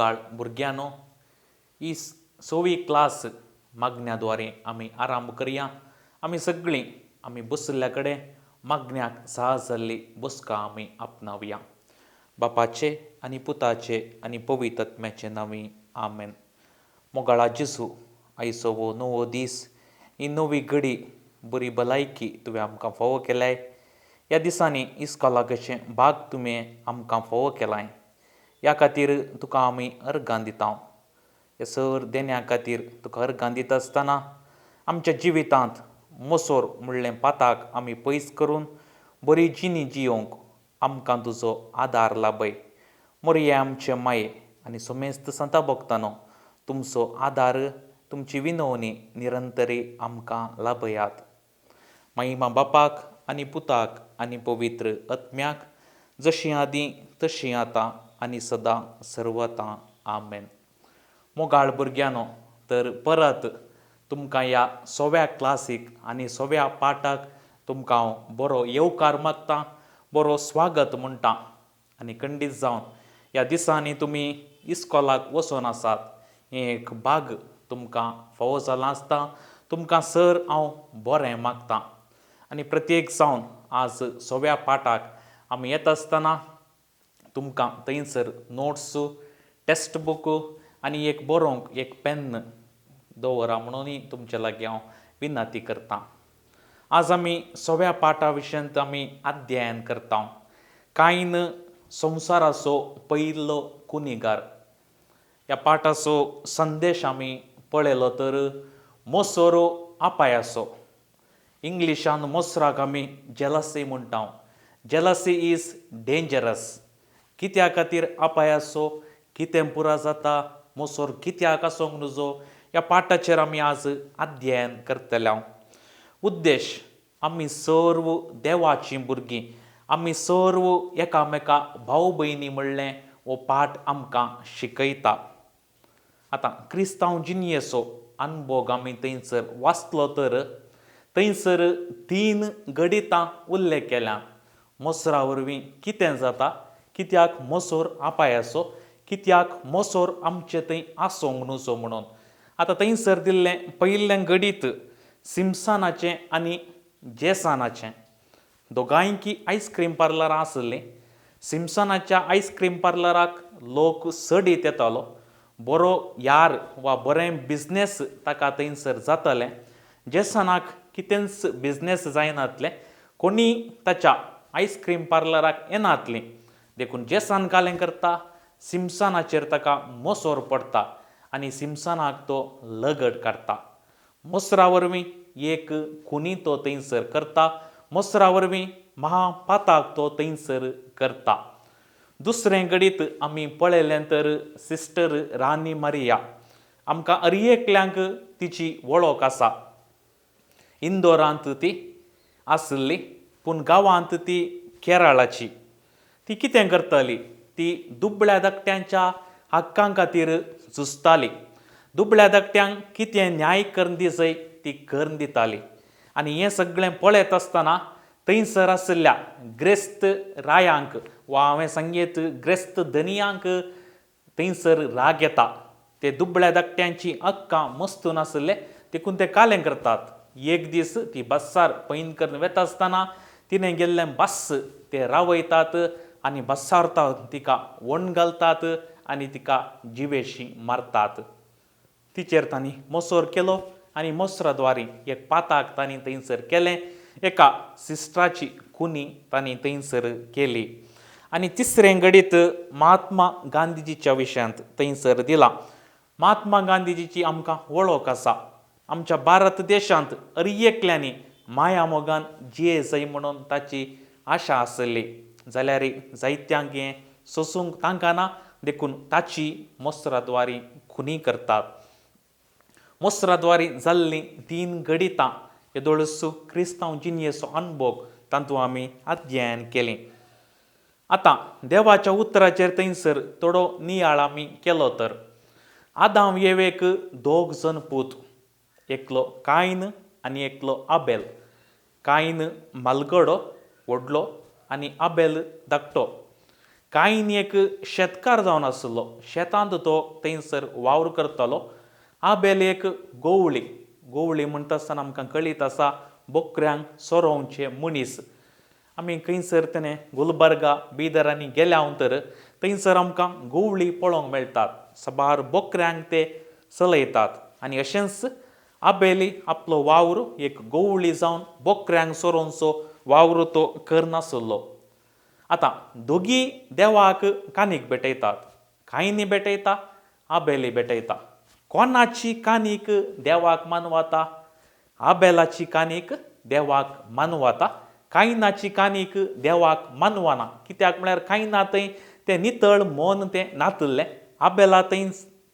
मोगाळ भुरग्यांनो, ही सवी क्लास मागण्या द्वारे आमी आरांभ करया. आमी सगळीं आमी बशिल्ल्या कडेन मागण्याक सहज जाल्ली बसका आमी आपणावया. बापाचे आनी पुताचे आनी पवित्र आत्म्याचे नांवी, आमेन. मोगाळा जेजू, आयचो हो नवो दीस, ही नवी घडी, बरी भलायकी तुवें आमकां फावो केल्याय. ह्या दिसांनी इस्कोलाक भाग तुवें आमकां फावो केलाय, ह्या खातीर तुका आमी अर्गां दिता. हे सर देण्या खातीर तुका अर्गां दिता आसतना आमच्या जिवितांत मोसोर म्हणलें पाताक आमी पयस करून बरी जिणी जियोवंक आमकां तुजो आदार लाभय. मोरये आमचे माये आनी सोमेस्त संता भोगतानो, तुमचो आदार, तुमची विनवणी निरंतरी आमकां लाभयात. महिमा बापाक आनी पुताक आनी पवित्र आत्म्याक, जशी आदीं तशी आतां आनी सदां सर्वतां, आमेन. मोगाळ भुरग्यांनो, तर परत तुमकां ह्या सव्या क्लासीक आनी सव्या पाठाक तुमकां हांव बरो येवकार मागता, बरो स्वागत म्हणटा. आनी खंडीत जावन ह्या दिसांनी तुमी इस्कोलाक वचोन आसात, हें एक भाग तुमकां फावो जालां आसता. तुमकां सर हांव बरें मागता. आनी प्रत्येक जावन आज सव्या पाठाक आमी येता आसतना तुमकां थंयसर नोट्स, टेक्स्ट बूक आनी एक बरोवंक एक पेन्न दवरा म्हणूनय तुमचे लागीं हांव विनंती करतां. आज आमी सव्या पाठा विशयांत आमी अध्ययन करता. कांय संवसाराचो पयलो कुनिगार ह्या पाठाचो संदेश आमी पळयलो तर मोसोरो आपायाचो. इंग्लिशान मोसराक आमी जेलसी म्हणटा. Jealousy is dangerous. कित्या खातीर अपायाचो, कितें पुरा जाता, मोसोर कित्याक आसूंक नुजो, ह्या पाठाचेर आमी आज अध्ययन करतले. उद्देश, आमी सर्व देवाचीं भुरगीं, आमी सर्व एकामेका भाव भयणी म्हणलें हो पाठ आमकां शिकयता. आतां क्रिस्तांव जिणयेचो अनभोग आमी थंयसर वाचलो तर थंयसर तीन घडितां उल्लेख केल्या. मोसरा वरवीं कितें जाता, कित्याक मोसोर आपायाचो, कित्याक मोसोर आमचे थंय आसूंक नुजो म्हणून. आतां थंयसर दिल्लें पयलें घडीत सिमसनाचें आनी जेसानाचें. दोगांयकी आयस्क्रीम पार्लरां आसलीं. सिमसनाच्या आयस्क्रीम पार्लराक लोक चडीत येतालो, बरो यार वा बरें बिजनेस ताका थंयसर जातालें. जेसनाक कितेंच बिजनेस जायनातलें, कोणी ताच्या आयस्क्रीम पार्लराक येनातलीं. देखून जेसान कालें करता, सिमसनाचेर ताका मोसोर पडटा आनी सिमसनाक तो लगट काडटा. मोसरा वरवीं एक खुनी तो थंयसर करता, मोसरा वरवीं महापाताक तो थंयसर करता. दुसरें घडीत आमी पळयलें तर सिस्टर रानी मारिया, आमकां हर एकल्यांक तिची वळख आसा. इंदोरांत ती आसली, पूण गांवांत ती केरळाची. ती कितें करताली, ती दुबळ्या धाकट्यांच्या हक्कां खातीर झुजताली. दुबळ्या धाकट्यांक कितें न्याय करून दिसय ती करून दिताली. आनी हें सगळें पळयत आसतना थंयसर आशिल्ल्या ग्रेस्त रायांक वा हांवें सांगीत ग्रेस्त धनयांक थंयसर राग येता. ते दुबळ्या धाकट्यांची हक्कां मस्तून आशिल्ले, देखून ते कालें करतात. एक दीस ती बस्सार पैन करून वेता आसतना तिणें गेल्लें बस ते रावयतात आनी बस्सार तिका वण घालतात आनी तिका जिवेशी मारतात. तिचेर तांणी मोसोर केलो आनी मोसरा द्वारी एक पाताक तांणी थंयसर केलें. एका सिस्टराची खुनी तांणी थंयसर केली. आनी तिसरें घडीत महात्मा गांधीजीच्या विशयांत थंयसर दिलां. महात्मा गांधीजीची आमकां वळख आसा. आमच्या भारत देशांत हर एकल्यांनी माया मोगान जिये जाय म्हणून ताची आशा आसली, जाल्यार जायत्यांक हें सोसूंक तांकां ना, देखून ताची मोसराद्वारी खुनी करतात. मोसराद्वारी जाल्लीं तीन घडितां येदोळसो क्रिस्तांव जिणयेचो अनभोग तातूंत आमी अध्ययन केलें. आतां देवाच्या उतराचेर थंयसर थोडो नियाळ आमी केलो तर आदाम येवेक दोग जण पूत, एकलो कायन आनी एकलो आबेल. कायन मालगडो व्हडलो आनी आबेल धाकटो. कायन एक शेतकार जावन आसलो, शेतांत तो थंयसर वावर करतालो. आबेल एक गोवळी, गोवळी म्हणटा आसतना आमकां कळीत आसा बोकऱ्यांक सोरोवचे मनीस. आमी खंयसर तेणे गुलबर्गा बिदरांनी गेल्या तर थंयसर आमकां गोवळी पळोवंक मेळटात, साबार बोकऱ्यांक ते चलयतात. आनी अशेंच आबेली आपलो वावर एक गोवळी जावन बोकऱ्यांक सोरोवचो वावर तो करनासलो. आतां दोगी देवाक कानीक भेटयतात, कायनी भेटयता, आबेली भेटयता. कोणाची कानीक देवाक मानवता? आबेलाची कानीक देवाक मानवता, कायनाची कानीक देवाक मानवना. कित्याक म्हळ्यार कायना थंय तें नितळ मन तें नातिल्लें, आबेला थंय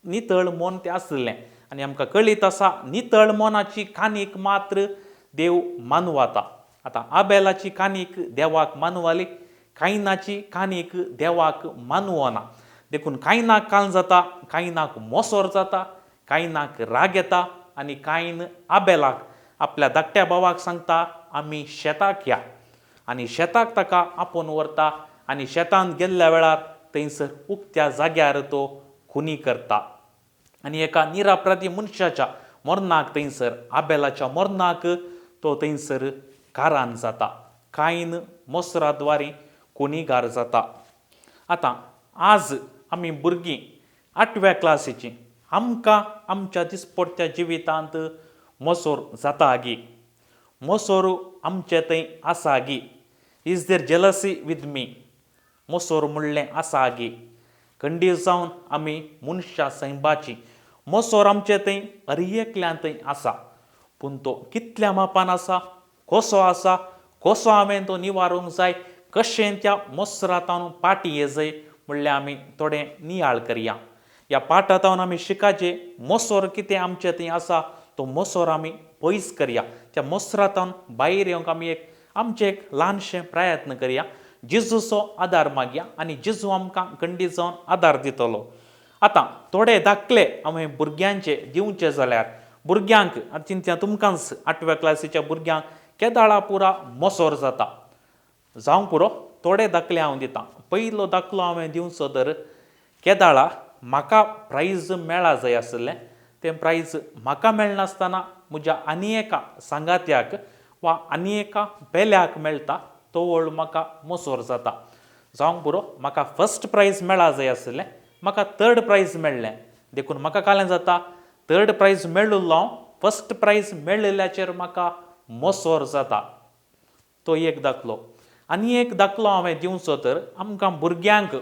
नितळ मन तें आशिल्लें. आनी आमकां कळीत आसा नितळ मनाची कानीक मात्र देव मानवता. आतां आबेलाची कानीक देवाक मानवली, कायनाची कानीक देवाक मानवना. देखून कायनाक काल जाता, कायनाक मोसोर जाता, कायनाक राग येता आनी कायन आबेलाक आपल्या धाकट्या भावाक सांगता आमी शेताक या. आनी शेताक ताका आपोवन व्हरता आनी शेतांत गेल्ल्या वेळार थंयसर उक्त्या जाग्यार तो खुनी करता आनी एका निरापराधी मनशाच्या मरणाक थंयसर आबेलाच्या मरणाक तो थंयसर कारान जाता. कायन मोसराद्वारे खुनीगार जाता. आतां आज आमी भुरगीं आठव्या क्लासीचीं, आमकां आमच्या दिसपडट्या जिवितांत मोसोर जाता गी? मोसोर आमचे थंय आसा गी? Is there jealousy with me? मोसोर म्हणलें आसा गी? खंडीत जावन आमी मनशां सैंबाची मोसोर आमचे थंय हर एकल्यान थंय आसा, पूण तो कितल्या मापान आसा, कसो आसा, कसो हांवें तो निवारूंक जाय, कशें त्या मोसरांत पाटी येजय म्हणल्यार आमी थोडें नियाळ करया. ह्या पाठांत आमी शिकाचे मोसोर कितें आमचे थंय आसा तो मोसोर आमी पयस करया. त्या मोसरांत भायर येवंक आमी एक आमचें एक ल्हानशें प्रयत्न करया, जेजूचो आदार मागया आनी जेजू आमकां खंडीत जावन आदार दितलो. आतां थोडे दाखले हांवें भुरग्यांचे दिवचे जाल्यार भुरग्यांक आतां चिंतया तुमकांच आठव्या क्लासीच्या भुरग्यांक केदाळा पुरा मोसोर जाता जावंक पुरो. थोडे दाखले हांव दितां. पयलो दाखलो हांवें दिवचो तर केदाळा म्हाका प्रायज मेळा जाय आशिल्लें, तें प्रायज म्हाका मेळनासतना म्हज्या आनी एका सांगात्याक वा आनी एका पेल्याक मेळटा, तो व्हड म्हाका मोसोर जाता. जावंक पुरो म्हाका फर्स्ट प्रायज मेळा जाय आशिल्लें, म्हाका थर्ड प्रायज मेळ्ळें, देखून म्हाका कालें जाता थर्ड प्रायज मेळिल्लो हांव फर्स्ट प्रायज मेळिल्ल्याचेर म्हाका मोसोर जाता. तो एक दाखलो. आनी एक दाखलो हांवें दिवचो तर आमकां भुरग्यांक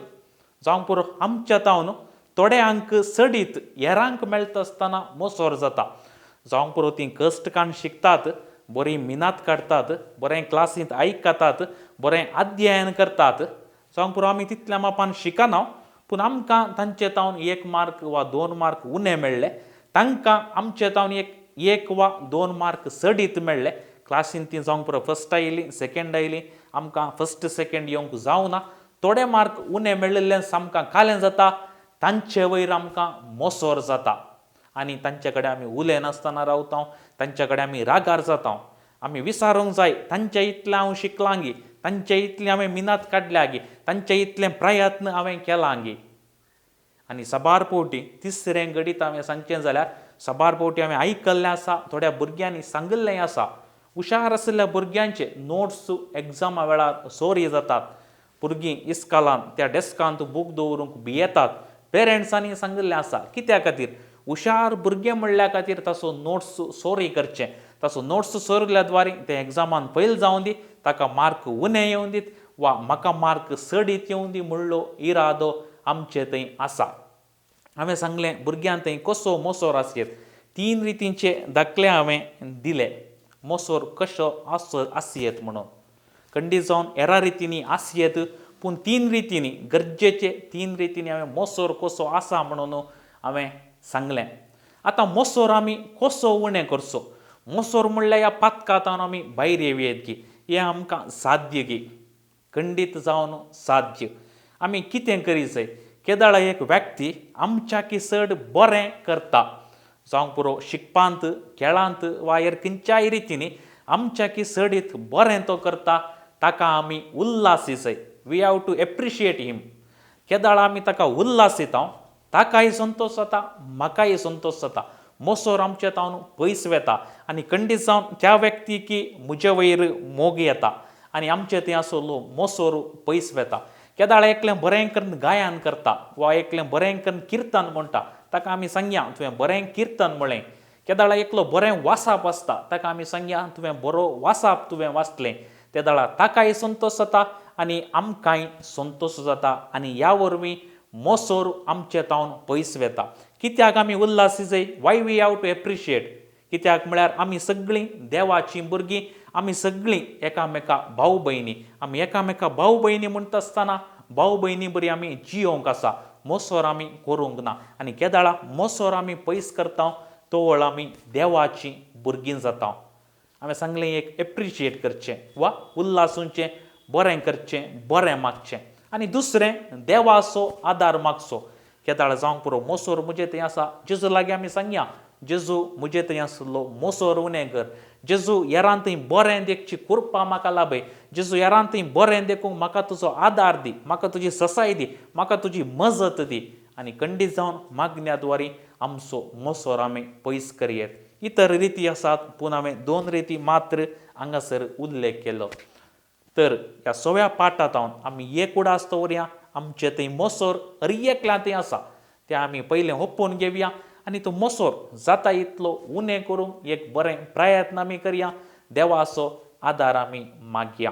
जावंक पुरो आमच्या तावन थोडे अंक चडीत हेरांक मेळटा आसतना मोसोर जाता. जावंक पुरो तीं कश्ट काडून शिकतात, बरी मिनात काडटात, बरें क्लासींत आयकतात, बरें अध्ययन करतात. जावंक पुरो आमी तितल्या मापान शिकना, पूण आमकां तांचे तावन 1 मार्क वा 2 मार्क उणें मेळ्ळे, तांकां आमचे तावन एक वा 2 मार्क चडीत मेळ्ळे. क्लासींत ती जावंक पुरो फर्स्ट आयली, सेकेंड आयली, आमकां फर्स्ट सेकेंड येवंक जावना, थोडे मार्क उणें मेळिल्ल्यान आमकां कालें जाता, तांचे वयर आमकां मोसोर जाता आनी तांचे कडेन आमी उलयनासतना रावता, तांचे कडेन आमी रागार जाता. आमी विचारूंक जाय तांचे इतलें हांव शिकलां गी, तांचे इतलें हांवें मिनात काडल्या गी, तांचे इतलें प्रयत्न हांवें केलां गी. आनी साबार फावटी तिसरें घडीत हांवें सांगचें जाल्यार साबार फावटी हांवें आयकल्लें आसा, थोड्या भुरग्यांनी सांगिल्लें आसा, हुशार आशिल्ल्या भुरग्यांचे नोट्स एग्जामा वेळार चोरी जातात, भुरगीं इस्कालान त्या डेस्कांत बूक दवरूंक भियेतात. पेरंट्सांनी सांगिल्लें आसा कित्या खातीर हुशार भुरगें म्हणल्या खातीर ताचो नोट्स चोरी करचें, ताचो नोट्स चोरिल्ल्या द्वारे तें एग्जामान फेल जावं दी, ताका मार्क उणें येवं दीत वा म्हाका मार्क चडीत येवं दी म्हणलो इरादो आमचे थंय आसा. हांवें सांगलें भुरग्यां थंय कसो मोसोर आसयेत, 3 रितींचे दाखले हांवें दिले मोसोर कसो आसयेत म्हणून. खंडीत जावन हेरा रितींनी आसयेत, पूण 3 रितींनी गरजेचे 3 रितींनी हांवें मोसोर कसो आसा म्हणून हांवें सांगलें. आतां मोसोर आमी कसो उणें करचो, मोसोर म्हणल्यार ह्या पातकांत आमी भायर येवयेत गी, हें आमकां साध्य गी, खंडीत जावन साध्य. आमी कितें करी जाय, केदाळा एक व्यक्ती आमच्याकी चड बरें करता, जावंक पुरो शिकपांत, खेळांत वा हेर खंयच्याय रितींनी आमच्याकी चडीत बरें तो करता, ताका आमी उल्लासी जाय. We have to appreciate him. केदाळा आमी ताका उल्हास दिता, ताकाय संतोश जाता, म्हाकाय संतोश जाता. मोसोर आमचे तावन पयस वेता आनी खंडीत जावन त्या व्यक्तीकी म्हजे वयर मोग येता आनी आमचे थंय आसलो मोसोर पयस वेता. केदाळा एकलें बरें करून गायन करता वा एकलें बरें करून किर्तन म्हणटा, ताका आमी सांगया तुवें बरें किर्तन म्हळें. केदाळा एकलो बरें वासाप आसता, ताका आमी सांगया तुवें बरो वासाप तुवें वाचलें. तेदाळा ताकाय संतोश जाता आनी आमकांय संतोश जाता आनी ह्या वरवीं मोसोर आमचे तावन पयस वेता. कित्याक आमी उल्हासी जाय? Why we have to appreciate? कित्याक म्हळ्यार आमी सगळीं देवाचीं भुरगीं, आमी सगळीं एकामेका भाव भयणी. आमी एकामेका भाव भयणी म्हणटा आसतना भाव भयणी बरी आमी जियोंक आसा, मोसोर आमी करूंक ना. आनी केदाळा मोसोर आमी पयस करता तोवळ आमी देवाचीं भुरगीं जाता. हांवें सांगलें एक एप्रिशिएट करचें वा उल्हासूचें, बरें करचें, बरें मागचें. आनी दुसरें देवाचो आदार मागचो. केदाळ जावंक पुरो मोसोर म्हजे थंय आसा, जेजू लागीं आमी सांगया, जेजू म्हजे थंय आसलो मोसोर उणें कर, जेजू येरान थंय बरें देखची कृपा म्हाका लाभय, जेजू येरान थंय बरें देखूंक म्हाका तुजो आदार दी, म्हाका तुजी ससाय दी, म्हाका तुजी मजत दी. आनी खंडीत जावन मागण्या द्वारी आमचो मोसोर आमी पयस करयेत. इतर रिती आसात, पूण हांवें दोन रिती मात्र हांगासर उल्लेख केलो. तर ह्या सव्या पाठांत आमी एक उडास दवरया, आमचे थंय मोसोर हर एकल्या थंय आसा तें आमी पयलें ओपून घेवया आनी तो मोसोर जाता इतलो उणें करूंक एक बरें प्रयत्न आमी करया, देवाचो आदार आमी मागया.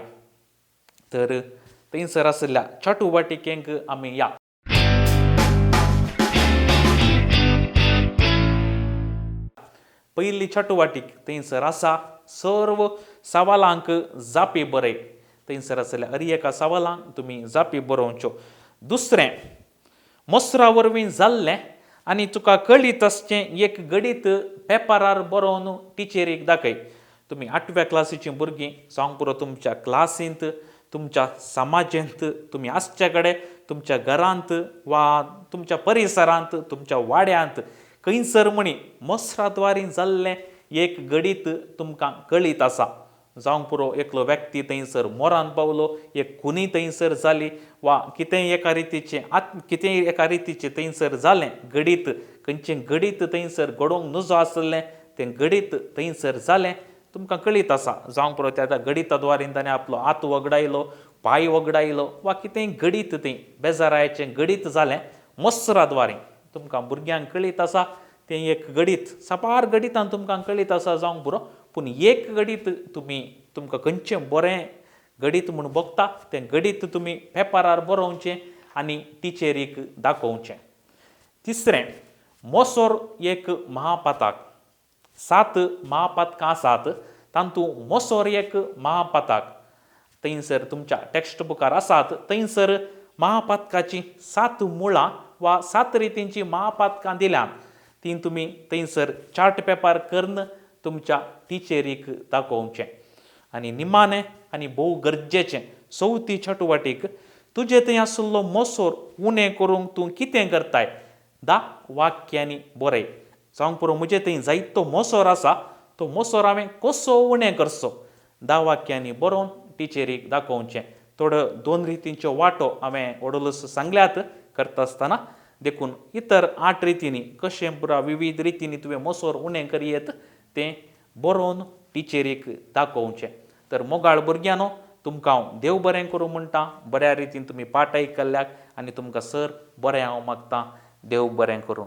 तर थंयसर आशिल्ल्या चाटुवाटिकेंक आमी या. पयली चाटुवाटीक थंयसर आसा सर्व सवालांक जापी बरय. थंयसर आशिल्ल्या हर एका सवालांक तुमी जापी बरोवच्यो. दुसरें, मोसरा वरवीं जाल्लें आनी तुका कळीत आसचें एक गणीत पेपरार बरोवन टिचरीक दाखय. तुमी आठव्या क्लासीचीं भुरगीं, जावंक पुरो तुमच्या क्लासींत, तुमच्या समाजेंत, तुमी आसचे कडेन, तुमच्या घरांत वा तुमच्या परिसरांत, तुमच्या वाड्यांत खंयसर म्हणी मोसराद्वारी जाल्लें एक गणीत तुमकां कळीत आसा. जावंक पुरो एकलो व्यक्ती थंयसर मोरान पावलो, एक खुनी थंयसर जाली वा कितेंय एका रितीचें कितेंय एका रितीचें थंयसर जालें गणीत, खंयचें गणीत थंयसर घडोवंक नजो आसलें तें गणीत थंयसर जालें, तुमकां कळीत आसा. जावंक पुरो त्या गणिता द्वारीन ताणें आपलो हात वगडायलो, पांय वगडायलो वा कितेंय गणीत थंय बेजारायचें गणीत जालें मोसरा द्वारी. तुमकां भुरग्यांक कळीत आसा तें एक गणीत, साबार गणितान तुमकां कळीत आसा जावंक पुरो, पूण एक गणीत तुमी तुमकां खंयचें बरें गणीत म्हूण भोगता तें गणीत तुमी पेपरार बरोवचें आनी टिचरीक दाखोवचें. तिसरें, मोसोर एक महापातक. 7 महापातकां आसात, तातूंत मोसोर एक महापातक. थंयसर तुमच्या टॅक्स्ट बुकार आसात, थंयसर महापातकाचीं 7 मुळां वा 7 रितींचीं महापातकां दिल्यांत, तीं तुमी थंयसर चार्ट पेपर करून तुमच्या टिचरीक दाखोवचें. आनी निमाणें आनी भोव गरजेचें चवथी चटुवाटीक, तुजे थंय आशिल्लो मोसोर उणें करूंक तूं कितें करताय 10 वाक्यांनी बरय. जावंक पुरो म्हजे थंय जायतो मोसोर आसा, तो मोसोर हांवें कसो उणें करचो 10 वाक्यांनी बरोवन टिचरीक दाखोवचें. थोड्यो 2 रितींच्यो वांटो हांवें व्हडलोसो सांगल्यात करता आसतना, देखून इतर 8 रितींनी कशें पुरा विविध रितींनी तुवें मोसोर उणें करयेत तें बरोवन टिचरीक दाखोवचें. तर मोगाळ भुरग्यांनो, तुमकां हांव देव बरें करूं म्हणटा. बऱ्या रितीन तुमी पाठ आयकल्ल्याक आनी तुमकां सर बरें हांव मागतां. देव बरें करूं.